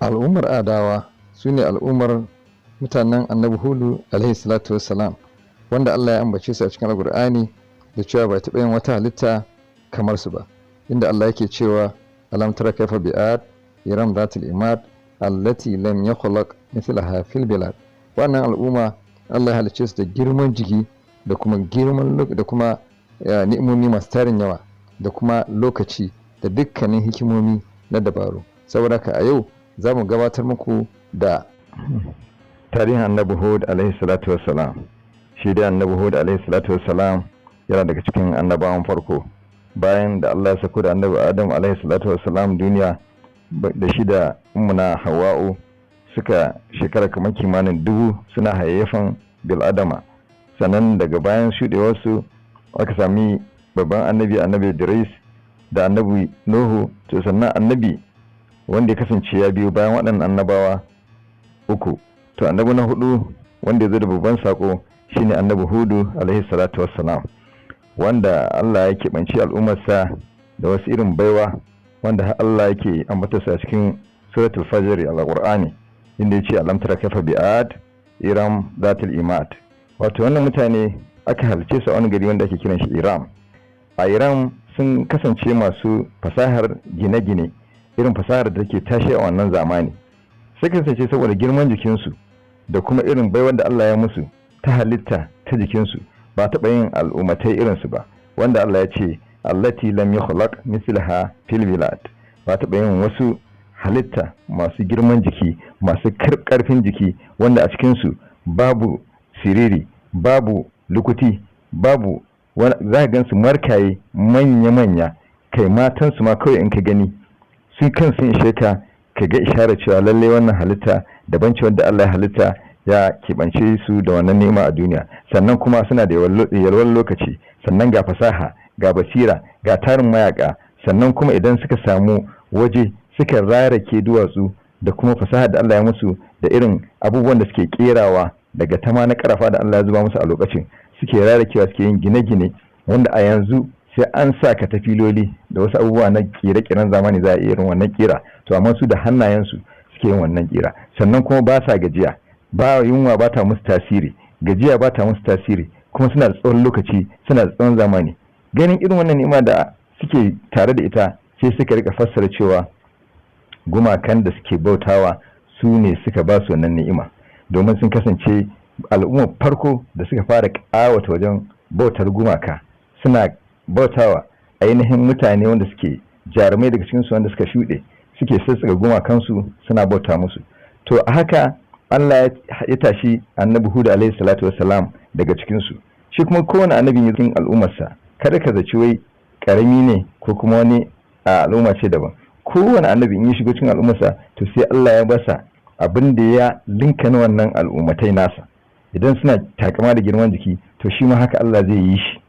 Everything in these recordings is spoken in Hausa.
Al'ummar Adawa su ne al'ummar mutanen Annabi Hudu alaihi salatu wassalam, wanda Allah ya ambace su a cikin Alƙur'ani da cewa ba taɓa yin wata halitta kamar su ba, inda Allah yake cewa alam tara kaifa bi'ad iram zatil imad allati lam yukhlaq mithlaha fil bilad. Wannan al'umma Allah ya halicce su da girman jiki da kuma girman da kuma ni'imomi masu tarin yawa da kuma lokaci da dukkanin hikimomi na dabaru. Saboda haka a yau za mu gabatar muku da tarihin Annabi Hud alaihi salatu wassalam. Shi dai Annabi Hud alaihi salatu wassalam yana daga cikin annabawan farko. Bayan da Allah ya sako da Annabi Adam alaihi salatu wassalam duniya, da shi da ummuna Hawwa'u suka shekara kamar kimanin 1000 suna hayayyafan bil'adama. Sannan daga bayan shuɗewarsu aka sami babban annabi, Annabi Idris da Annabi Nuhu. To sannan annabi wanda ya kasance ya biyo bayan waɗannan annabawa uku, to annabi na hudu wanda ya zo da babban sako shine Annabi Hudu alaihi salatu wassalam, wanda Allah ya keɓanci al'ummarsa da wasu irin baiwa wanda har Allah yake ambatarsa a cikin suratul Fajr al-Qur'ani, inda ya ce alam tara kaifa bi'ad iram zatul imad. Wato wannan mutane aka halice su a wani gari wanda ake kiran shi Iram. A Iram sun kasance masu fasahar gine-gine, irin fasahar da take tashi a wannan zamani. Sai kasance saboda girman jikinsu da kuma irin baiwar da Allah ya musu ta halitta ta jikinsu, ba taɓa yin al'ummatai irinsu ba, wanda Allah ya ce allati lam yukhlaq mithlaha fil bilad. Ba taɓa yin wasu halitta masu girman jiki, masu ƙarfin jiki, wanda a cikinsu babu siriri, babu lukuti, babu za ka gansu markaye manya-manya. Kai matansu ma kawai in ka gani sun kan sun ishe ka ka ga isharar cewa lallai wannan halitta daban ce wanda Allah ya halitta ya keɓance su da wannan ni'ima a duniya. Sannan kuma suna da yalwar lokaci, sannan ga fasaha, ga basira, ga tarin mayaka. Sannan kuma idan suka samu waje suka rarake duwatsu da kuma fasaha da Allah ya musu da irin abubuwan da suke kerawa daga tama na karafa da Allah ya zuba musu a lokacin, suke rarakewa, suke yin gine-gine wanda a yanzu sai an sa katafiloli da wasu abubuwa na kere-keren zamani za a iya irin wannan kera. To amma su da hannayensu suke yin wannan kera. Sannan kuma ba sa gajiya, ba yunwa ba ta musu tasiri, gajiya ba ta musu tasiri, kuma suna da tsawon lokaci, suna da tsawon zamani. Ganin irin wannan ni'ima da suke tare da ita, sai suka rika fassara cewa gumakan da suke bautawa su ne suka ba su wannan ni'ima, domin sun kasance al'ummar farko da suka fara ƙawata wajen bautar gumaka. Suna bautawa ainihin mutane wanda suke jarumai daga cikinsu wanda suka shuɗe, suke sassaka gumakansu suna bauta musu. To a haka Allah ya tashi Annabi Hud alaihi salatu wassalam daga cikinsu. Shi kuma kowane annabi ya cikin al'ummarsa, kada ka zaci wai karami ne ko kuma wani a al'umma ce daban. Kowane annabi in ya shigo cikin al'ummarsa, to sai Allah ya basa abin da ya linka na wannan al'ummatai nasa. Idan suna takama da girman jiki, to shi ma haka Allah zai yi shi.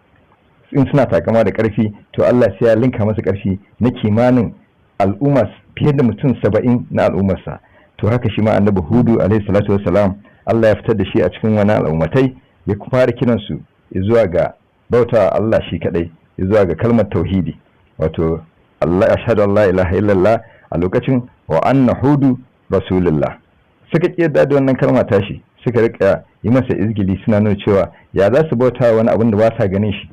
In suna takama da ƙarfi, to Allah sai ya linka masa ƙarfi na kimanin al'umma fiye da mutum 70 na al'ummarsa. To haka shi ma Annabi Hudu alaihi salatu wassalam, Allah ya fitar da shi a cikin wani al'ummatai, ya fara kiransu zuwa ga bauta Allah shi kadai, zuwa ga kalmar tauhidi, wato Allah ashhadu an la ilaha illallah a lokacin wa anna hudu rasulullah. Suka ƙi yarda da wannan kalma tashi, suka rika yi masa izgili, suna nuna cewa ya za su bauta wani abin da ba sa ganin shi,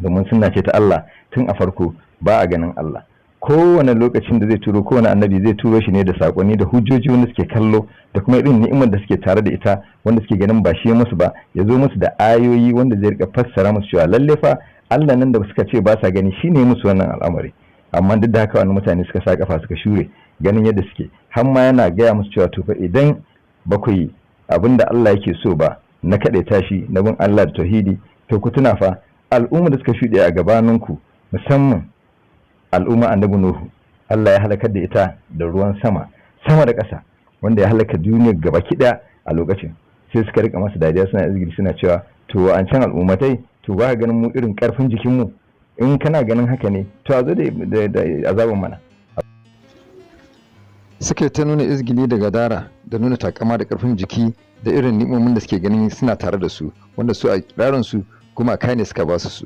domin suna ce ta Allah tun a farko ba a ganin Allah. Kowane lokacin da zai turo kowane annabi, zai turo shi ne da sakonni da hujjoji wanda suke kallo da kuma irin ni'imar da suke tare da ita wanda suke ganin ba shi ya musu ba. Ya zo musu da ayoyi wanda zai rika fassara musu cewa lalle fa Allah nan da suka ce ba sa gani shine musu wannan al'amari. Amma duk da haka wani mutane suka sa kafa suka shure ganin yadda suke, har ma yana gaya musu cewa to fa idan ba ku yi abin da Allah yake so ba na kaɗaita shi, na bin Allah da tauhidi, to ku tuna fa al'umma da suka shuɗe a gabaninku, musamman al'umma Annabi Nuhu, Allah ya halakar da ita da ruwan sama sama da ƙasa wanda ya halaka duniyar gaba ɗaya a lokacin. Sai suka rika masa dariya, suna izgili, suna cewa to an can al'ummatai, to ba ganin mu irin ƙarfin jikinmu? In kana ganin haka ne, to a zo da azaban mana. Suka ta nuna izgili da gadara da nuna takama da ƙarfin jiki da irin ni'imomin da suke ganin suna tare da su, wanda su a kirarin su gumaka ne suka ba su su.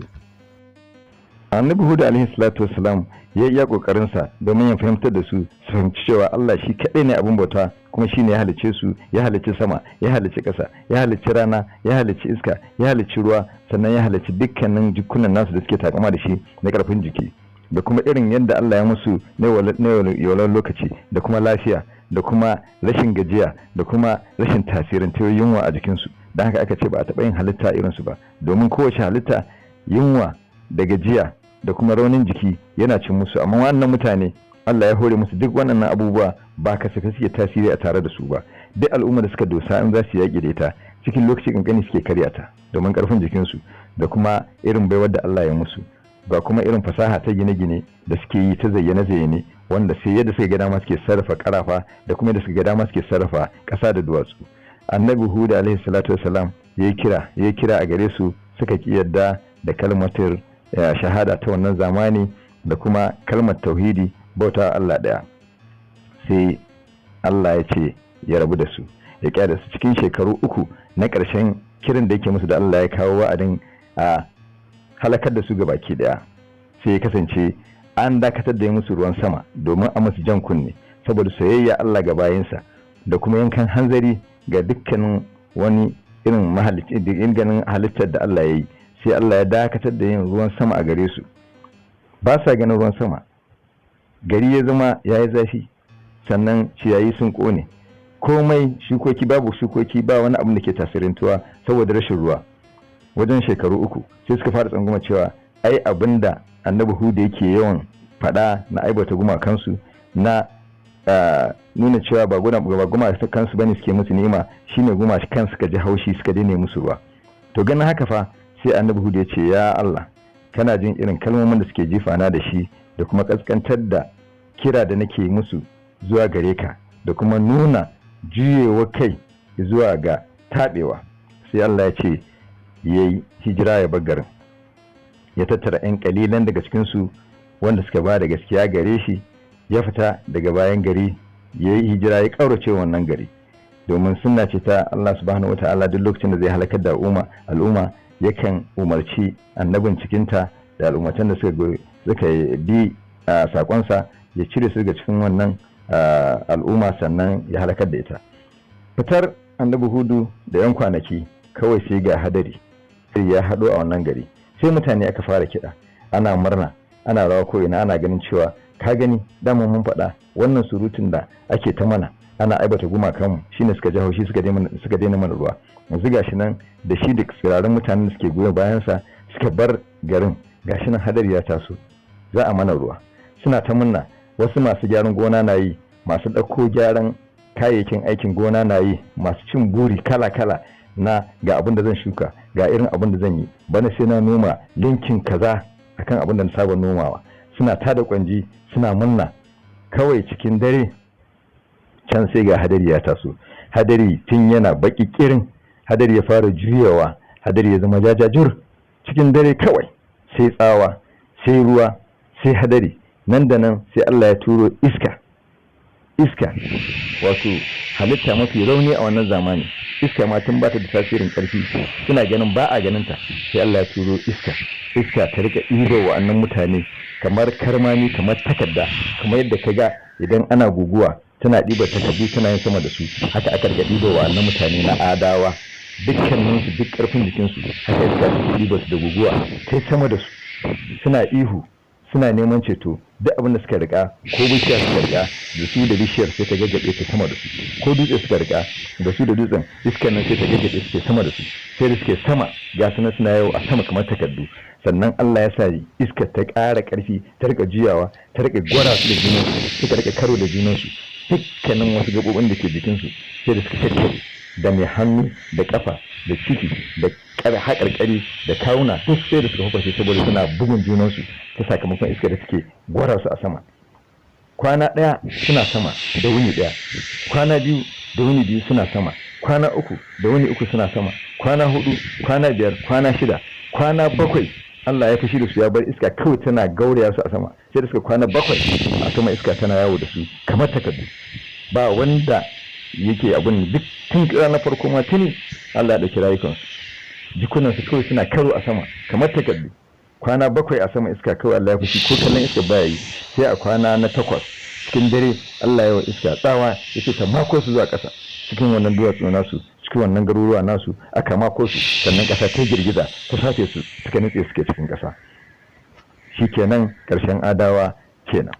Annabi Hudu alaihi salatu wassalam ya iya kokarinsa domin ya fahimtar da su, su fahimci cewa Allah shi kaɗai ne abin bauta, kuma shi ne ya halicce su, ya halicci sama, ya halicci ƙasa, ya halicci rana, ya halicci iska, ya halicci ruwa, sannan ya halicci dukkanin jikunan nasu da suke takama da shi na ƙarfin jiki, da kuma irin yadda Allah ya musu na yawalar lokaci, da kuma lafiya, da kuma rashin gajiya, da kuma rashin tasirin yunwa a jikinsu. Don haka aka ce ba a taɓa yin halitta irinsu ba, domin kowace halitta yunwa da gajiya da kuma raunin jiki yana cin musu, amma wannan mutane Allah ya hore musu duk waɗannan abubuwa, ba kasafai suke tasiri a tare da su ba. Duk al'umma da suka dosa in za su yaƙi da ita, cikin lokaci kankani suke karya ta, domin ƙarfin jikinsu da kuma irin baiwar da Allah ya musu, ga kuma irin fasaha ta gine-gine da suke yi ta zayyane-zayyane, wanda sai yadda suka ga dama suke sarrafa karafa, da kuma yadda suka ga dama suke sarrafa ƙasa da duwatsu. Annabi Hud alaihi salatu wasalam ya kira a gare su, suka ki yadda da kalmatar shahada ta wannan zamani da kuma kalmar tauhidi, bauta Allah ɗaya. Sai Allah ya ce ya rabu da su, ya kyale su cikin shekaru 3 na ƙarshen kiran da yake musu, da Allah ya kawo wa'adin a halakar da su ga baki ɗaya. Sai ya kasance an dakatar da musu ruwan sama domin a musu jan kunne, saboda soyayya Allah ga bayinsa da kuma yankan hanzari ga dukkanin wani irin mahalicci ganin halittar da Allah ya yi. Sai Allah ya dakatar da yin ruwan sama a gare su, ba sa ganin ruwan sama. Gari ya zama ya yi zafi, sannan ciyayi sun kone, komai shukoki babu shukoki, ba wani abin da ke tasirantuwa saboda rashin ruwa wajen shekaru 3. Sai suka fara tsangwama cewa ai abin da Annabi Hudu yake yawan faɗa na aibata gumakansu, na nuna cewa ba gumakansu bane suke musu ni'ima, shine gumakan suka ji haushi suka daina musu ruwa. To ganin haka fa, sai Annabi Hudu ya ce, "Ya Allah, kana jin irin kalmomin da suke jifana da shi, da kuma kaskantar da kira da nake musu zuwa gare ka, da kuma nuna juyewa kai zuwa ga taɓewa." Sai Allah ya ce ya yi hijira ya bar garin, ya tattara 'yan kalilan daga cikinsu wanda suka ba da gaskiya gare shi, ya fita daga bayan gari, ya yi hijira, ya ƙaurace wannan gari, domin sunna ce ta Allah subhanahu wa ta'ala, duk lokacin da zai halakar da al'umma, yakan umarci annabin cikinta da al'ummatan da suka bi a sakonsa, ya cire su daga cikin wannan al'umma, sannan ya halakar da ita. Fitar Annabi Hudu da yan kwanaki kawai, sai ga hadari ya haɗo a wannan gari. Sai mutane aka fara kiɗa, ana murna, ana rawa ko ina, ana ganin cewa ka gani, dama mun faɗa, wannan surutun da ake ta mana ana aibata gumakanmu shine suka ji haushi suka daina mana ruwa. Yanzu gashi nan da shi da tsirarin mutanen da suke goyon bayansa suka bar garin, gashi nan hadari ya taso, za a mana ruwa. Suna ta murna. Wasu masu gyaran gona na yi, masu ɗauko gyaran kayayyakin aikin gona na yi, masu cin buri kala-kala na ga abin da zan shuka, ga irin abin da zan yi bana, sai na noma linkin kaza akan abin da na saba nomawa. Suna tada kwanji, suna murna. Kawai cikin dare can sai ga hadari ya taso. Hadari tun yana baki kirin, hadari ya fara juyawa, hadari ya zama jajajur cikin dare. Kawai sai tsawa, sai ruwa, sai hadari. Nan da nan sai Allah ya turo iska. Iska, wato halitta mafi rauni a wannan zamani, iska ma tun ba ta da tasirin karfi, suna ganin ba a ganin ta. Sai Allah ya turo iska, iska ta rika ɗiba wa'annan mutane kamar karmami, kamar takarda, kamar yadda ka ga idan ana guguwa tana ɗiba takardu tana yin sama da su, haka aka rika ɗiba wa'annan mutane na Adawa, dukkaninsu, duk ƙarfin jikinsu, haka iska ta ɗiba su da guguwa sai sama da su. Suna ihu, suna neman ceto. Duk abin da suka rika, ko bishiya suka rika, da su da bishiyar sai ta gaggabe ta sama da su, ko dutse suka rika, da su da dutsen, iskar nan sai ta gaggabe su sama da su. Sai da suke sama, ga su suna yau a sama kamar takardu. Sannan Allah ya sa iskar ta ƙara ƙarfi, ta rika juyawa, ta rika gwara su da junansu, suka rika karo da junansu. Dukkanin wasu gaɓoɓin da ke jikinsu sai da suka kakkare, da mai hannu da ƙafa da ciki da haƙarƙari da kawuna, duk sai da suka fashe saboda suna bugun junansu ta sakamakon iska da suke gwara su a sama. Kwana 1 suna sama da wuni 1, kwana 2 da wuni 2 suna sama, kwana 3 da wuni 3 suna sama, kwana 4, kwana 5, kwana 6, kwana 7. Allah ya fushi da su, ya bar iska kawai tana gauraya su a sama. Sai da suka kwana 7 a sama, iska tana yawo da su kamar takardu, ba wanda yake abun. Duk tun ranar farko ma tuni Allah ya ɗauki rayukansu, jikunansu kawai suna karo a sama kamar takardu. Kwana 7 a sama iska kawai Allah ya fushi, ko kallon iska baya yi. Sai a kwana na 8 cikin dare Allah ya wa iska tsawa, ya ce ta mako su zuwa ƙasa, cikin wannan duwatsu nasu, cikin wannan garuruwa nasu aka mako su. Sannan ƙasa ta girgiza ta sace su, suka nutse suke cikin ƙasa. Shikenan, ƙarshen Adawa kenan.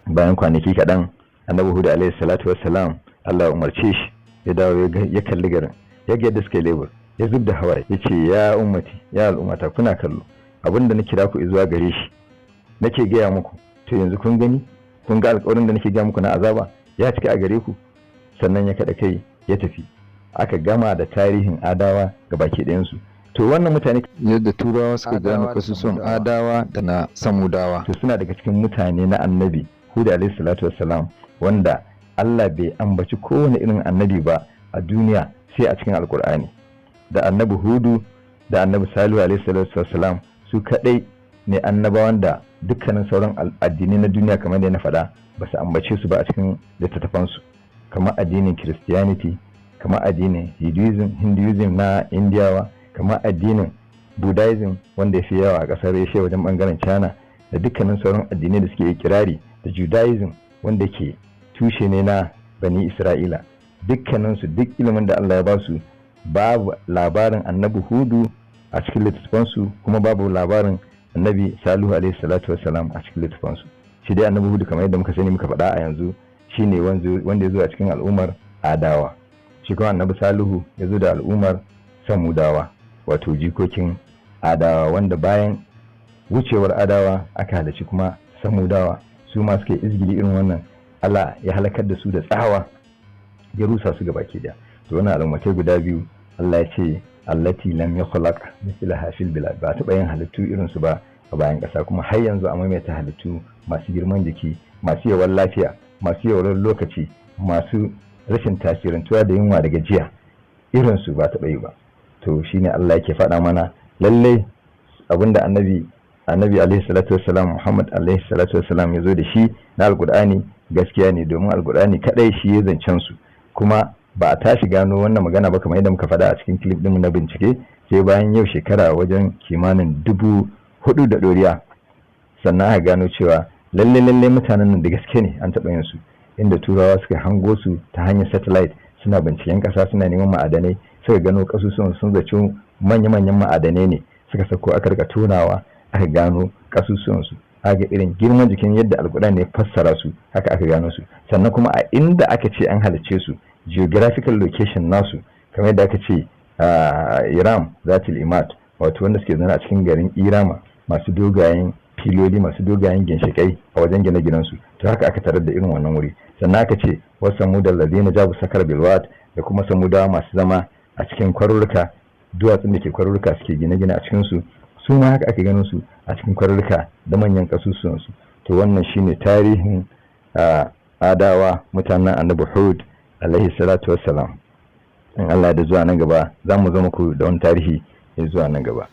Bayan kwanaki kaɗan, Annabi Hudu alaihi salatu wassalam, Allah ya umarce shi ya dawo, ya kalli garin, ya ga yadda suka yi lebur, ya zub da hawaye, ya ce: "Ya ummati, ya al'ummata, kuna kallo abinda na kira ku zuwa gare shi, nake gaya muku. To yanzu kun gani, kun ga alƙawarin da nake gaya muku na azaba ya cika a gare ku." Sannan ya kaɗa kai ya tafi. Aka gama da tarihin Adawa ga baki ɗayansu. To wannan mutane, yadda Turawa suka gano Adawa da kasusuwan Samudawa. Adawa da na Samudawa. To suna daga cikin mutane na Annabi Hudu alaihi salatu wassalam, wanda Allah bai ambaci kowane irin annabi ba a duniya sai a cikin Alkur'ani da Annabi Hudu da Annabi Salihu alaihi salatu wassalam. Su kadai ne annabawan da dukkanin sauran addinai na duniya, kamar da na faɗa, ba su ambace su ba a cikin littattafansu, kamar addinin Christianity, kamar addinin Hinduism na Indiyawa, kamar addinin Buddhism wanda ya fi yawa a ƙasar Asia wajen bangaren China, da dukkanin sauran addinai da suke ikirari da Judaism wanda ke tushe ne na Bani Isra'ila. Dukkaninsu, duk ilimin da Allah ya ba su, babu labarin Annabi Hudu a cikin littattafansu, kuma babu labarin Annabi Salihu alaihi salatu wassalam a cikin littattafansu. Shi dai Annabi Hudu, kamar yadda muka sani, muka faɗa a yanzu, shine wanda ya zo a cikin al'ummar Adawa. Shi kuma Annabi Salihu ya zo da al'ummar Samudawa, wato jikokin Adawa, wanda bayan wucewar Adawa aka halarci kuma Samudawa. Su ma suka yi izgili irin wannan, Allah ya halakar da su da tsawa, ya rusa su gabaki daya. To wannan al'ummatai guda biyu, Allah ya ce: "Allati lam yukhlaq mithlaha fil bilad", ba taɓa yin halittu irin su ba a bayan ƙasa. Kuma har yanzu a maimaita halittu masu girman jiki, masu yawan lafiya, masu yawan lokaci, masu rashin tasirantuwa da yunwa da gajiya, irin su ba taɓa yi ba. To shine Allah yake faɗa mana lallai abinda Annabi alaihi salatu wassalam, Muhammad alaihi salatu wassalam, ya zo da shi na Alkur'ani gaskiya ne, domin Alkur'ani kadai shi ya zancen su. Kuma ba a tashi gano wannan magana ba, kamar yadda muka faɗa a cikin clip ɗinmu na bincike, sai bayan yau shekara wajen kimanin 4000 da ɗoriya, sannan aka gano cewa lalle lalle mutanen nan da gaske ne an taɓa yin su, inda Turawa suka hango su ta hanyar satellite, suna binciken ƙasa, suna neman ma'adanai, suka gano ƙasusuwan. Sun zaci manya-manyan ma'adanai ne, suka sako aka rika tonawa, aka gano ƙasusuwansu, aka ga irin girman jikin yadda Alkur'ani ya fassara su, haka aka gano su. Sannan kuma a inda aka ce an halicce su, geographical location nasu, kamar yadda aka ce Iram Zatil Imad, wato wanda suke zaune a cikin garin Irama, masu dogayen filoli, masu dogayen ginshiƙai a wajen gine-ginensu, to haka aka tarar da irin wannan wuri. Sannan aka ce wasu Samuda allazina jabu sakar bilwad, da kuma Samudawa masu zama a cikin kwarurruka, duwatsun da ke kwarurruka suke gine-gine a cikinsu, su ma haka aka ganin su a cikin kwarurruka da manyan kasusuwansu. To wannan shine tarihin Adawa, mutanen Annabi Hud alaihi salatu wassalam. In Allah da zuwa nan gaba za mu zo muku da wani tarihi ya zuwa nan gaba.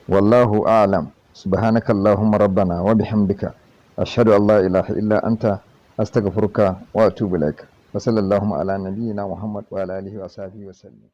Wallahu a'lam. Subhanakallahumma rabbana wa bihamdika, ashhadu an la ilaha illa anta, astaghfiruka wa atubu ilaik. Wa sallallahu ala nabiyyina Muhammad wa ala alihi wa sahbihi wa sallam.